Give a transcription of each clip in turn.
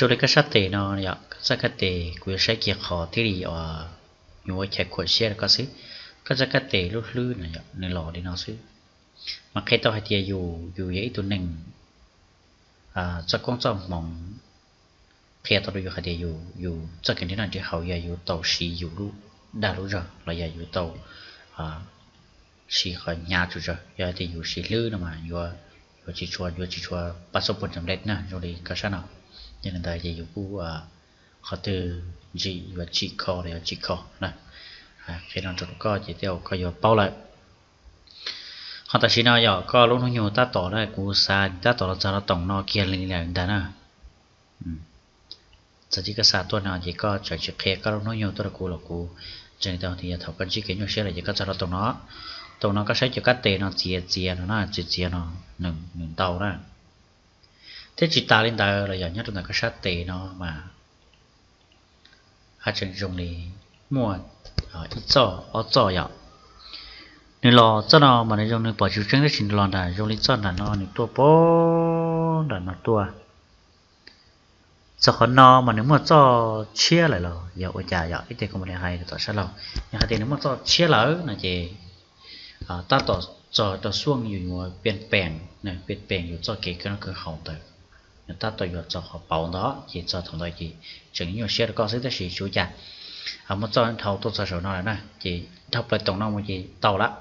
Zoo li koj sab tes no yom, koj txoj kab tes kuv yuav saib kiag qhov thiaj li uas yuav ua chais khuam siab rau koj xwb. Koj txoj kab tes lub hlwb no yom, nws los li no xwb. Mas qhia tau hais tias yus, yus yog ib tug neeg txoj koob txoj hmoov, qhia tau rau yus hais tias yus, yus txoj kev nrhiav noj nrhiav haus yog yus tau siv yus lub dag lub zog los yog yus tau siv qhov hnyav tsum zog. Yog tias yus siv hlwb no mas yuav, yuav tsis tshua, yuav tsis tshua pab xub puas tseem lej na, zoo li koj sab no. Yog li ntawd ces yus kuj qhov twg ntsim yuav tsim kho los yuav tsim kho na. Qhia no rau koj ces tej zaum koj yuav paub lawm. Ho tam sim no yog koj lub hnub nyoog tab tom na, kuv xav tab tom los txog rau toom no kiag li lawm ntag na. Txawm tias koj xa tuaj no ces koj txawm tsis qhia koj lub hnub nyoog tuaj rau kuv los kuv ntseeg tau tias yog thaum koj ntsib kev nyuaj siab lawm ces koj txog rau toom no. Toom no koj saib cov kab tes no txiav txiav no na, txiav txiav no, nws ntau na. Thiab tsis tas li ntawd los yog nyob rau ntawm koj sab tes no mas haj tseem zoo li muaj ib txoj ob txoj yom. Nws los txoj no mas nws zoo nws pom tsis tseeb tab sis nws los nram zoo li txoj nram no nws tuaj pem nram no tuaj. Txog qhov no mas nws muaj txoj tshiab lawm los yog ua cas yom, ib teg kuv mam li hais tom sab laug. Yog hais tias nws muaj txoj tshiab lawm no ces tab tom txog rau xuaj yus yuav piaj peem, piaj peem yus txoj kev khwv noj khwv haus ntawd, nws tab tom yuav txog qhov pauv ntawd ces txog thaum ntawd ces tseem nyuaj siab rau koj xwb tab sis tsis ua cas. Muaj txoj dhau tuaj txog saum no lawm na ces dhau plaws toom no mus ces tau lawm.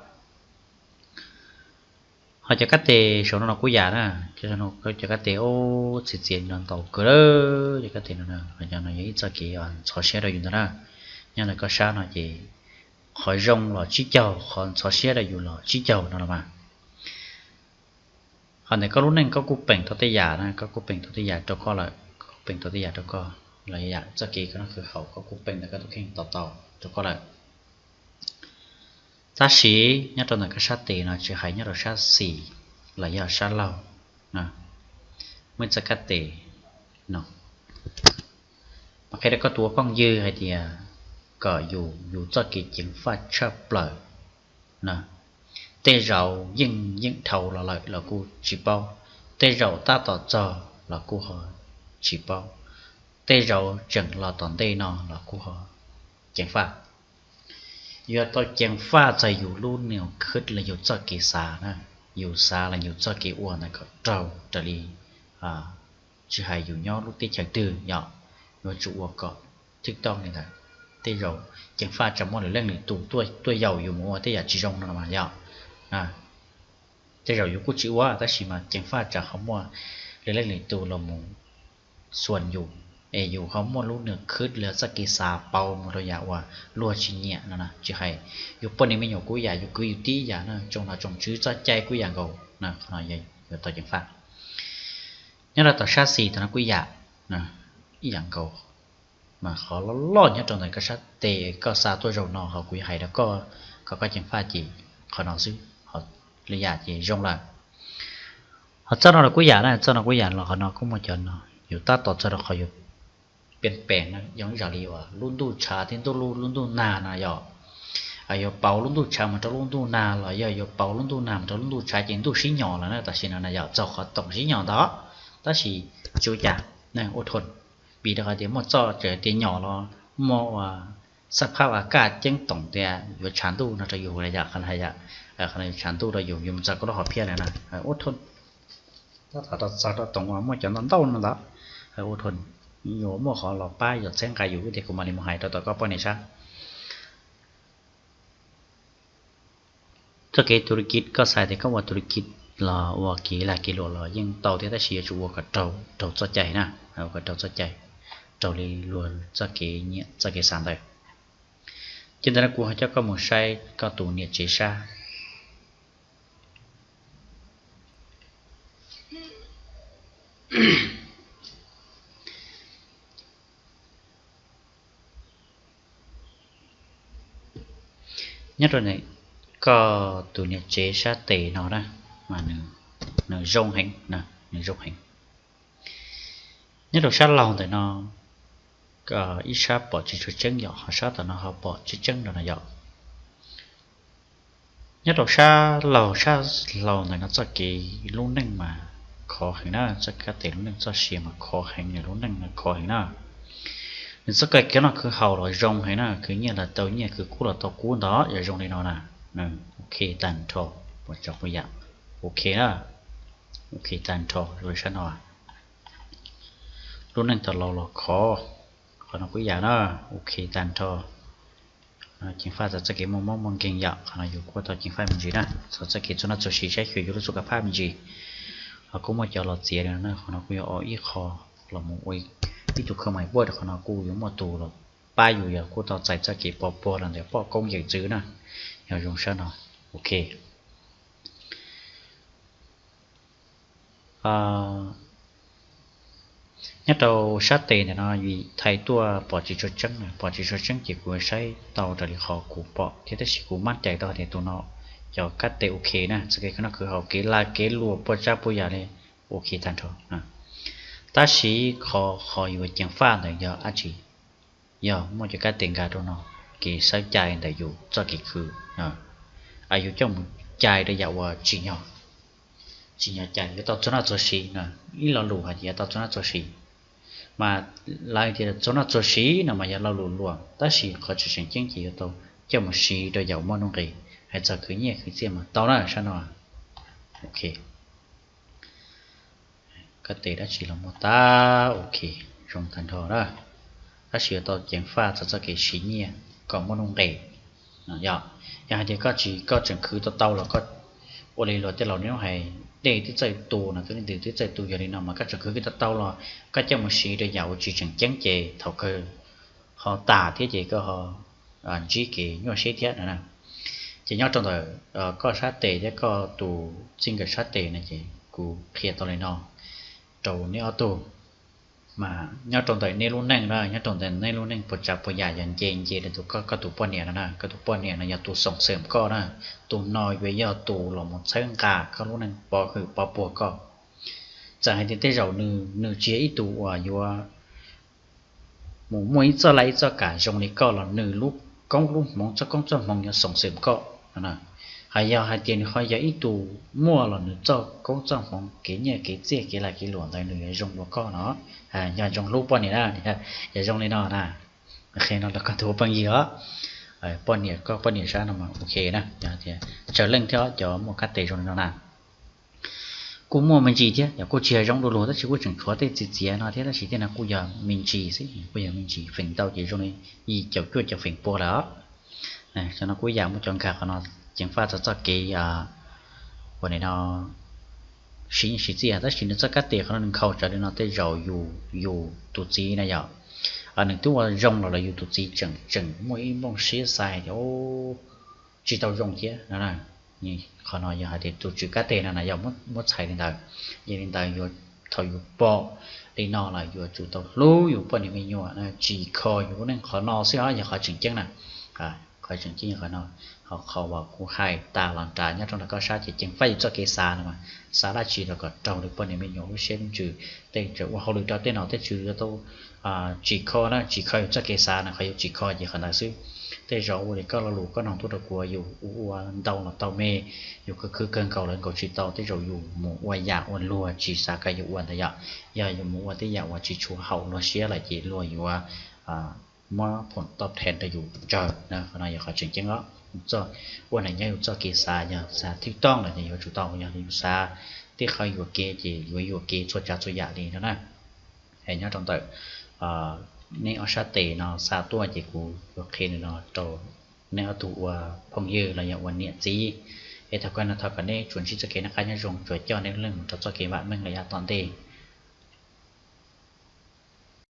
Ho cov kab tes saum no los kuj yam na, cov kab tes ub txiav txiav no ntau kawg lawm, cov kab tes no, no yog ib txoj kev ntxhov siab rau yus ntag na. Nyob ntawm koj sab no ces qhov zoo los tsib caug, qhov ntxhov siab rau yus los tsib caug no los mas. Ho ntawm koj lub neej koj kuj peem tau tej yam na, koj kuj peem tau tej yam rau koj lawm, koj kuj peem tau tej yam rau koj los yam txoj kev khwv noj khwv haus koj kuj peem ntawm koj tus kheej tau tau rau koj lawm. Tab sis nyob rau ntawm koj sab tes no tsis hais nyob rau sab xis los yog sab laug, muaj ib txoj kab tes no mas qhia rau koj tus ua phooj ywg hais tias kom yus, yus txoj kev ceev faj tshaj plaws na. Tej zaum yeej, yeej dhau los lawm los kuj tsis paub, tej zaum tab tom txog los kuj ho tsis paub, tej zaum tseem los tom ntej no los kuj ho ceev faj. Yuav tau ceev faj txog yus lub niag khwb los yus txoj kev xav na, yus xav los yus txoj kev ua ntawd kom raug raws li, tsis hais yus nyob lub teb chaws twg yom, yuav tsum ua kom thwj toj li ntawd. Tej zaum ceev faj tsam muaj lwm leej lwm tus tuaj yaum yus mus ua tej yam tsis zoo no mas yom. Tej zaum yus kuj tsis ua tab sis mas ceev faj tsam ho muaj lwm leej lwm tus los mus xuas yus, es yus ho muaj lub nws khwb los txoj kev xav pauv mus rau yam uas luag tsis nyiam no na. Tsis hais yus poj niam me nyuam kuj yam, yus kwv yus tij yam na, tsoom nom tsoom tswv txoj cai kuj yam nkaus na, qhov no yuav tau ceev faj. Nyob rau tom sab xis tom no kuj yam, ib yam nkaus. Mas qhov loj loj nyob rau ntawm koj sab tes koj xa tuaj zaum no ho kuv yuav hais rau koj kom koj ceev faj ces qhov no xwb, ho lwm yam ces zoo lawm. Ho txoj no los kuj yam na, txoj no kuj yam los qhov no kuj muaj cov no, yus tab tom txog rau qhov yus peem peem na, zoo ib yam li uas lub ntuj tshav thiab ntuj lub, lub ntuj nag no yog yuav pauv lub ntuj tshav mus rau lub ntuj nag los yog yuav pauv lub ntuj nag mus rau lub ntuj tshav ces ntuj sib nyos lawm na. Tam sim no na yog txog qhov toom sib nyos ntawd, tab sis tsis ua cas, ua dhau, vim rau qhov tias muaj txoj tseem tias nyos los muaj ua xab phab uas kaj ceeb toom tias yuav tshav ntuj no rau yus los yom, qhov no yuav tshav ntuj rau yus, yus mus txog koj lub hom phiaj lawm na, ua dhau. Tab tom rau txog rau toom uas muaj cov ntau ntau no ntawd, ua dhau, yuav muaj qhov los pab yog txheeb nqa yus ib tiag kuv mam li mus hais rau tom koj poj niam sab. Txoj kev tus li kij koj xav tias koj ua tus li kij los ua kev lag kev luam los yeej tau thiab tab sis yuav tsum ua kom raug, raug txoj cai na, ua kom raug txoj cai, raug li luag txoj kev nyiam txoj kev xav ntawd. Ces ntawm no kuv ho coj koj mus saib koj tus niam tsev sab. Nyob rau koj tus niam tsev sab tes no na, mas nws zoo heev, nws zoo heev. Nyob rau sab laug ntawm no, ib sab pom tsis tshua tseeb yom, ho sab tom no ho pom tseeb tseeb no yom. Nyob rau sab laug, sab laug ntawm no txoj kev lub neej mas khov heev na, txoj kab tes lub neej txoj sia mas khov heev, nws lub neej khov heev na. Nws txoj kev khwv noj khwv haus los zoo heev na, khwv nyiaj los tau nyiaj, khwv kub los tau kub ntawd, yog zoo li no na. Ok tag nrho, puas tsav puas yam, ok na, ok tag nrho. Zoo li sab no, lub neej tau laus los khov, qhov no kuj ib yam na, ok tag nrho. Ceev faj txog txoj kev muaj mob muaj nkeeg yom, qhov no yus kuj tau ceev faj me ntsis na, txog txoj kev txhua noj txhua siv saib xyuas yus lub txuj kab phaj me ntsis. Ho kuj muaj cov los txiav li no na, qhov no kuj yuav ua ib qho los mus ua ib tug khaws mais puaj rau qhov no, kuj yuav muaj tus los pab yus, yog kuj tau txais txoj kev pov puag los ntawm poj koob yawm txwv na, yog zoo sab no. Ok. Nyob rau sab tes ntawm no vim thaij tuaj pom tsis tshua tseeb, pom tsis tshua tseeb ces kuv saib tau raws li qhov kuv pom thiab, tab sis kuv mab cais tau tias tus no cov kab tes ok na, txoj kev khwv noj khwv haus, kev lav kev luam, puas tsav puas yam li ok tag nrho. Tab sis qhov, qhov yuav ceev faj ntawd yog dab tsi? Yog muaj cov kab tes nkag rau no, kev sawv cai ntawm yus txoj kev khwv, yus coj mus cais rau yam uas tsim nyog, tsim nyog cais yuav tau txhua noj txhua siv. Ib lo lus hais tias yuav tau txhua noj txhua siv, mas lawv tias txhua noj txhua siv no mas yog lo lus luam, tab sis qhov tseem tseem ceeb ces yuav tau coj mus siv rau yam uas muaj nuj nqis. Hais txog khwv nyiaj khwv txiaj mas tau na sab no. Ok. Kab tes dab tsi los muaj tab ok, zoo tag nrho na, tab sis yuav tau ceev faj txog txoj kev siv nyiaj kom muaj nuj nqis. Yog, yog hais tias koj tsis, koj tseem khwv tau tau los koj ua li luag tej laus neb hais, dej twb txawj tu no, twb leej twg twb txawj tu, yog li no mas koj tseem khwv tau tau los koj coj mus siv rau yam uas tsis tseem ceeb ces thaum kawg ho tas thiab ces koj ho ntsib kev nyuaj siab thiab no na. Ces nyob rau ntawm koj sab tes thiab koj tus txij nkawm sab tes no ces kuv qhia tau li no rau neb ob tug. Mas nyob rau ntawm neb lub neej na, nyob rau ntawm neb lub neej puas tsav puas yam yog nce nce rau tus, koj, koj tus poj niam no na, koj tus poj niam no yog tus xoom xeem koj na, tus no yuav yog tus los mus txhawb nqa koj lub neej, pov hwm pov puag koj. Txawm hais tias tej zaum nws, nws tsis yog ib tug uas yuav mus muaj ib txoj laj ib txoj kam zoo li koj los nws lub koob lub hmoov, txoj koob txoj hmoov yuav xoom xeem koj. Hos yog hais tias nws ho yog ib tug muaj los nws txoj koob txoj hmoov, kev nyiaj kev txiaj, kev lav kev luam ntawd nws yuav zoo dua koj no. Yog zoo hlub poj niam na, yog zoo li no na, qhia no rau koj tus phooj ywg os. Poj niam, koj poj niam sab no mas ok na, yog tias tsawg leej thiab cov muaj kab tes zoo li no na. Kuj muaj me ntsis thiab, yog kuj tsis yog zoo dua luag tab sis kuj tseem tshuav tej txiv txiav no thiab, tab sis tej no kuj yog me ntsis xwb, kuj yog me ntsis, feem ntau ces zoo li yim caum cuaj caum feem pua lawm os. Cov no kuj ib yam muaj cov nkag qhov no, ceev faj txog txoj kev ua li no siv nyiaj siv txiaj, tab sis nws txoj kab tes qhov no nws nkhaus tsawv li no tej zaum yus, yus tus txiv na yom, nws twb ua zoo los lawm yus tus txiv tseem, tseem muaj ib nplooj siab xav tias tsis tau zoo thiab no. Qhov no yog hais tias tus tswv kab tes no na yog muab txhais li ntawd. Yog li ntawd yuav, thaum yus pom li no los yuav tsum tau hlub yus poj niam me nyuam, tsis kho yus lub neej. Qhov no xwb os yog qhov tseem ceeb na. Qhov tseem ceeb yog qhov no. Ho qhov uas kuv hais tas los nrad nyob rau ntawm koj sab ces ceev faj yus txoj kev xav no mas, xav dab tsi los kom raug li poj niam me nyuam lub siab lub ntsws. Tej zaum ua hauj lwm rau tej nom tej tswv yuav tau tsis kho na, tsis kho yus txoj kev xav na, qhov yuav tsis kho ces qhov ntawd xwb. Tej zaum ua li koj lo lus koj noog tuaj rau kuv, yus ua ntau los tau me, yus khwv khwv kawg nkaus los nkaus tsis tau, tej zaum yus mus ua yam uas luag tsis xav kom yus ua ntawd yom. Yog yus mus ua tej yam uas tsis tshua haum luag siab lawm ces luag yuav muab phoom tau then rau yus tsawg na. Qhov no yog qhov tseem ceeb os. Ua neej nyob yus txoj kev xav yog xav thwj tooj los ces yuav tsum tau, yog yus xav tej qhov yuam kev ces yuav yuam kev txhua tsav txhua yam li no na. Es nyob rau ntawm neb ob sab tes no xa tuaj ces kuv yuav qhia li no rau neb ob tug ua phooj ywg los yog ua niam txiv. Es thaum kawg no thov kom neb tsuas ntsib txoj kev noj qab nyob zoo, tsuas coj neb lub neej mus rau txoj kev vam meej los yav tom ntej.